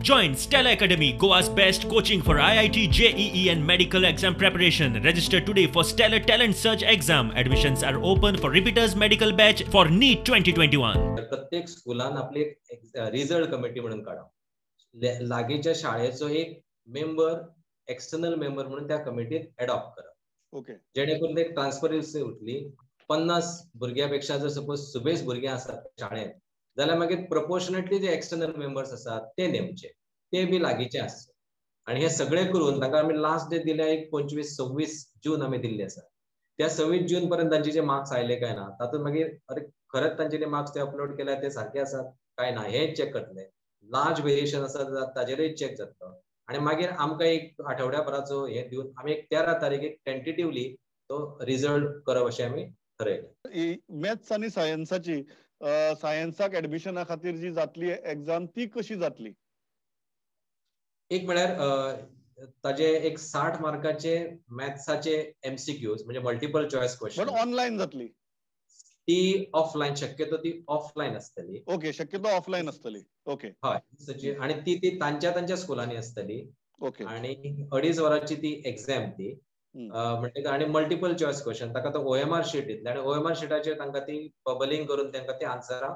Join Stellar Academy, Goa's best coaching for IIT, JEE and medical exam preparation. Register today for Stellar Talent Search exam. Admissions are open for repeaters medical batch for NEET 2021. प्रत्येक स्कुलान आपली एक result committee म्हणून काडप, लागींच्या शाळेचो एक member external member म्हणून त्या कमिटीत एडॉप्ट करप. ओके, जेणे करून एक ट्रान्सपरन्सी उरतली. 50 भुरग्यां पेक्षा जर सपोज सुबेज भुरगीं आसात शाळेंत जाल्यार मागीर प्रपोर्शनेटली जे एक्सटर्नल मेंबर्स आसात ते नेमचे, ते बी लागींचे आसचे. आनी हे सगळे करून तांकां आमी लास्ट डे दिल्या एक 25-26 जून आमी दिल्ली आसा. त्या 26 जून पर्यंत तांचे जे मार्क्स आयले काय ना तातूंत मागीर अरे खरेंच तांचे जे मार्क्स ते अपलोड केल्या ते सारके आसात काय ना हे चॅक करतले. लार्ज वेरिएशन आसा ताजेरय चॅक जातलो आनी मागीर आमकां एक आठवड्या भराचो हे दिवन आमी एक 13 तारखेक टेंटेटिवली तो रिजल्ट करप अशें आमी ठरयलें. मॅथ्स आनी सायन्साची, सायन्साक एडमिशना खातीर जी जातली एग्जाम ती कशी जातली? एक म्हळ्यार ताजे एक 60 मार्काचे मॅथ्साचे एमसीक्यूज म्हणजे मल्टिपल चॉयस क्वेश्चन. पण ऑनलायन जातली ती? ऑफलायन, शक्यतो ती ऑफलायन आसतली. ओके, शक्यतो ऑफलायन आसतली, ओके. हय, आनी ती ती तांच्या तांच्या स्कुलांनी आसतली. ओके. आनी 2.5 वरांची ती एग्जाम ती म्हणटकीर आनी मल्टिपल चॉयस क्वेश्चन, ताका तो ओएमआर शीट दितले आनी ओएमआर शिटाचेर तांकां ती बबलिंग करून तांकां ती आन्सरां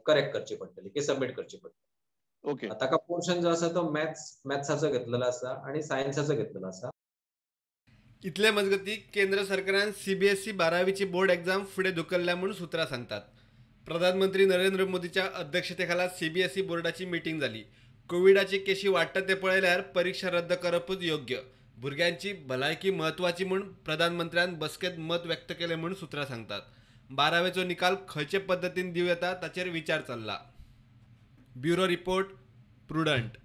करेक्ट करची पडटली की सबमीट करची पडटली. ओके. ताका पोर्शन जो आसा तो मॅथ्साचो घेतलेलो आसा आनी सायन्साचो घेतलेलो आसा. इतले मजगती केंद्र सरकारान सीबीएसई 12वीची बोर्ड एक्झाम फुडें धुकल्ल्या म्हूण सुत्रां सांगतात. प्रधानमंत्री नरेंद्र मोदीच्या अध्यक्षतेखाला सीबीएसई बोर्डाची मिटींग जाली. कोविडाची केशी वाडटा ते पळयल्यार परिक्षा रद्द करपूच योग्य, भुरग्यांची भलायकी म्हत्वाची म्हूण प्रधानमंत्र्यान बसकेत मत व्यक्त केलें म्हूण सुत्रां सांगतात. 12वेचो निकाल खंयचे पद्दतीन दिवं येता ताचेर विचार चल्ला. Bureau report, Prudent.